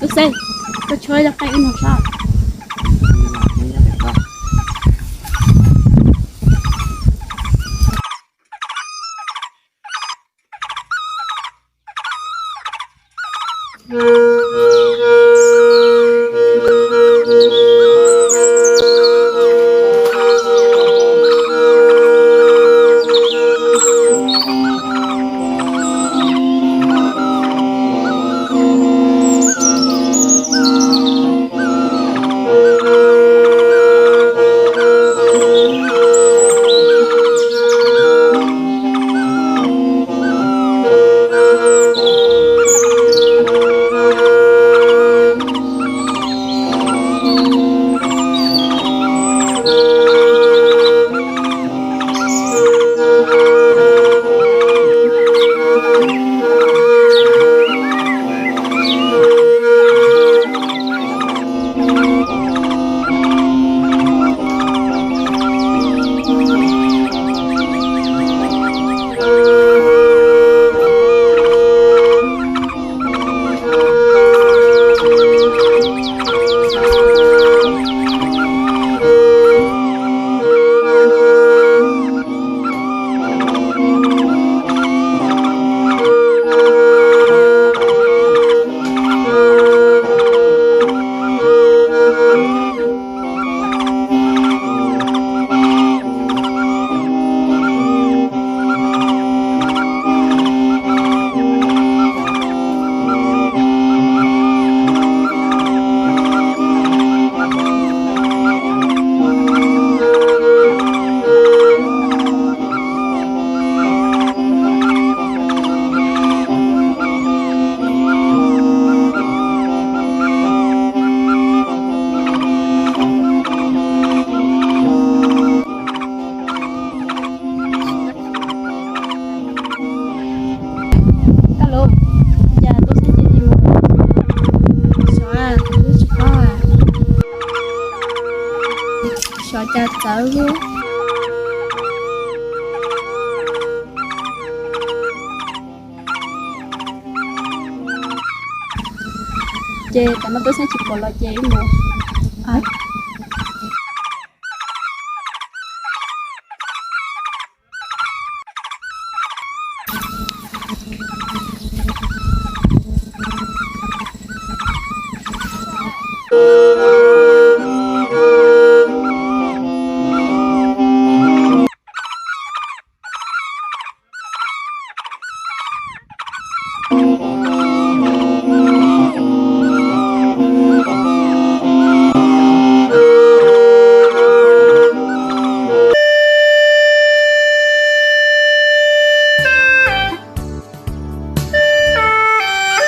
Tub Xeeb, koj tshuab ib lub qeej wb mloog saib. Koj lus, cas tub Xeeb cia li mus? Xyov, twb tsis paub. Xyov cas txawv lub. Ces tam no tub Xeeb tsis pom los ces wb mus.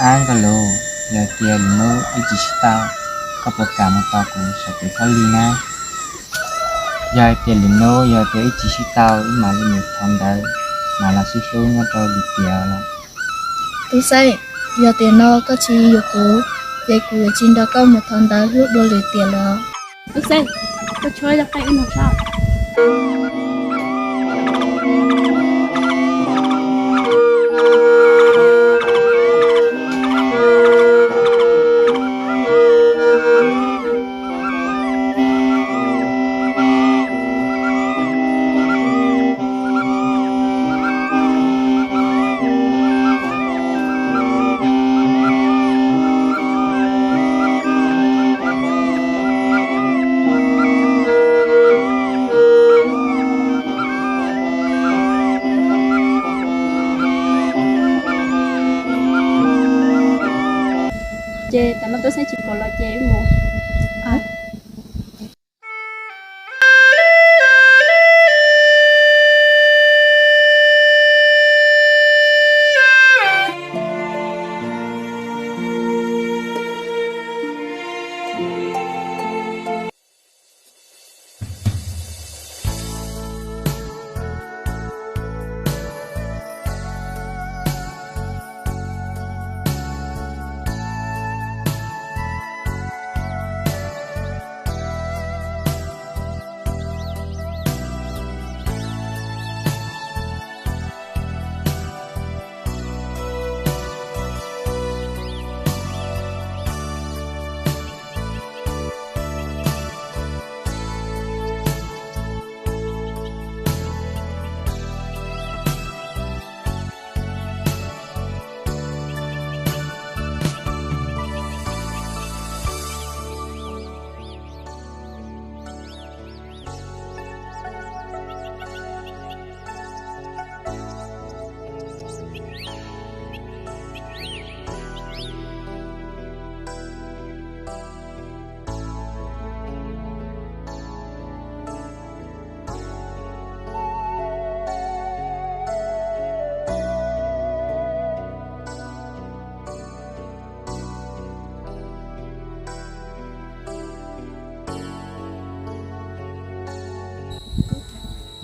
Ab nkauj lus, yog tias lwm hnub wb tsis sib tau, koj puas kam mus tos kuv saum tes txhab li na? Yog hais tias lwm hnub yog tias wb tsis sib tau, wb mam li mus thov ntawv, mam los sib hlub nyob rau lwm tiam los. Tub Xeeb, yog tiam no koj tsis yuav kuv, ces kuv yuav tsis nrog koj mus thov ntawv hlub dua lwm tiam los. Tub Xeeb, koj tshuab ib lub qeej wb mloog saib. Ces tam no tub Xeeb tsis pom los ces wb mus.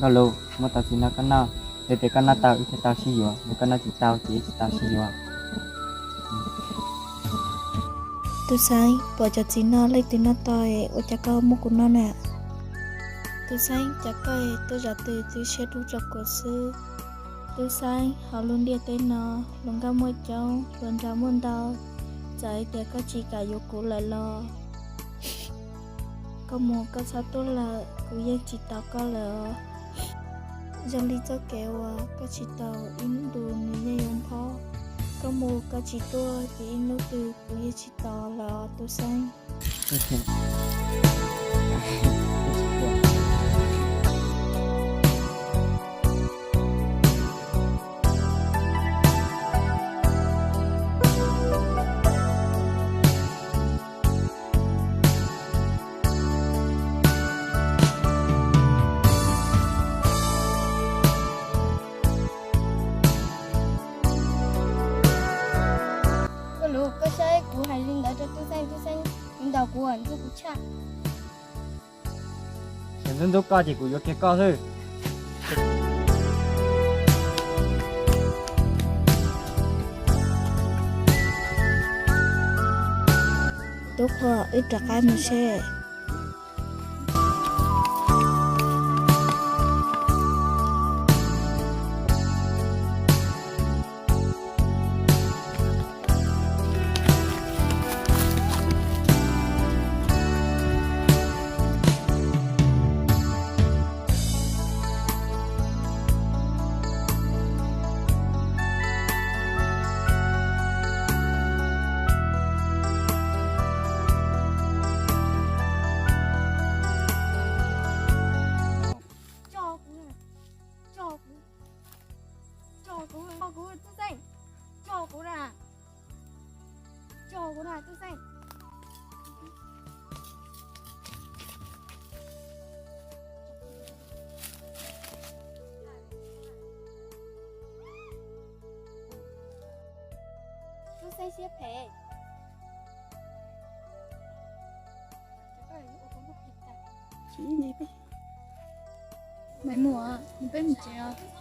Nkauj Lus, muab tau txiv no koj noj, yog tias koj noj tau wb thiaj tau sib yuav, yog koj noj tsis tau ces wb tsis tau sib yuav. Tub Xeeb, pom cov txiv no leej twg noj tau es ua cas koj muab kuv noj na? Tub Xeeb, cas koj tuaj zov twg twb siab dub rau kuv xwb. Tub Xeeb, hauv lub ntiaj teb no hluas nkauj muaj coob, hluas nraug muaj ntau, txawm hais tias koj tsis kam yuav kuv lawm los koj mus koj txhob tuaj lawm, kuv yeej tsis tos koj lawm os. Zoo li txoj kev uas koj tsis tos ib ntus nws yeej yuav nphob. Koj mus koj tsis tuaj ces ib hnub twg kuv yeej tsis tos lawm os Tub Xeeb. Nkauj Lus, koj saib kuv hais li ntawd rau Tub Xeeb, Tub Xeeb ntaus kuv, ntxub kuv tshaj. Yog ntxub ntxub koj ces kuv yuav kiag koj xwb. Tub Qhua, wb rov qab mus seb. Tso kuv, tso kuv, tso kuv, tso kuv, Tub Xeeb, tso kuv na, tso kuv na Tub Xeeb. Tub Xeeb siab phem. Maiv Muas, nws peb mus tsev os.